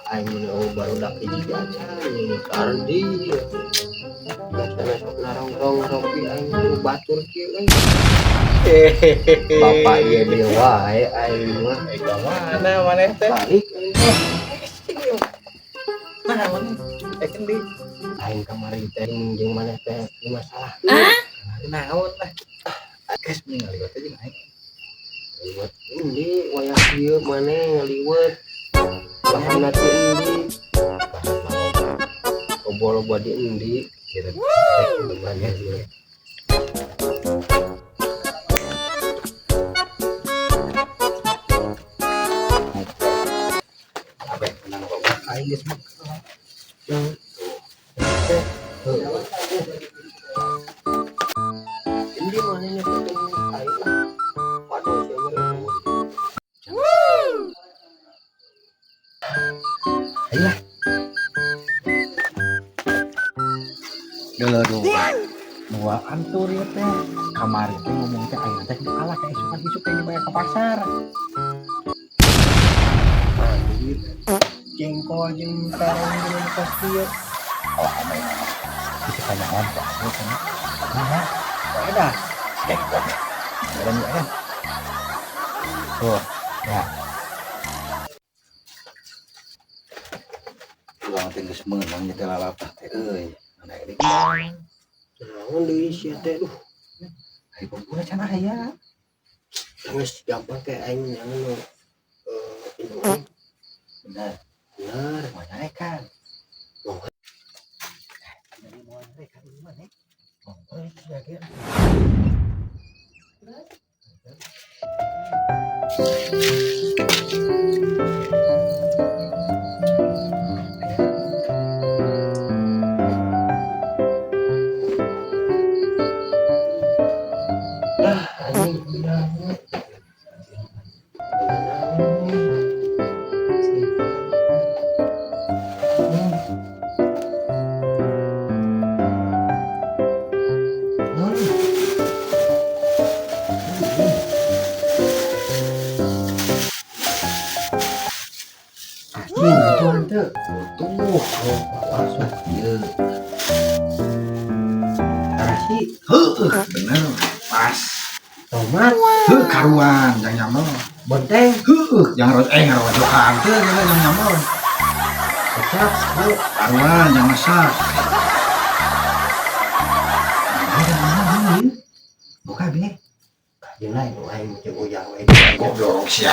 Aing mun barudak hiji acan kardi. Biasana sok narongkrong ngopi aing batur kieu euy. Bapak ieu deui wae aing mah. Eh, ka mana maneh teh? Balik aing teh. Nah, maneh. Eh, kendi. Aing kamari teh jeung maneh teh di masalah. Naon lah. Geus mending ngaliwat aja aing. Ngaliwet endi wayah kieu maneh ngaliwet. Bahanna teh endi? Loba-loba di endi? Kira Maneh mah. Abe menang loba aing geus mah. Heuh. Endi manehna teh aing lah. Waduh sia mah. Ayo lah. Dulu dua. Dua antur ya teh. Kamari teh ngomong teh aing teh kalah ka isukan isuk teh dibayar ke pasar. Anjir. Jengkol jeung terong jeung kos kieu. Oh, aing mah. Bisa kanyawan kok aku kan. Nah, ada. Jengkol. Jalan ya kan. Tuh, ya. Urang teh geus meunang ieu teh lalapah teh euy. Mana deui? Naon deui sia teh duh. Ari pengguna can aya. Geus gampang kayak aing anu Indomie. Bener. Bener. Mau nyarekan. Mau. Jadi mau nyarekan di mana? Oh, iya ge. Ah, anjing udah. Anjing, betul teu. Tuh, masuk ieu. Tarasi, Heueuh, bener. Pas. Tomat, Heuh, karuan jang nyamel. Bonteng, Heueuh, jang ros eh ngarojokan teu nya jang nyamel. Kecap, heuh. Karuan jang masak. Buka be. Kajeun lain nu aing jeung ujang we. Goblok sia.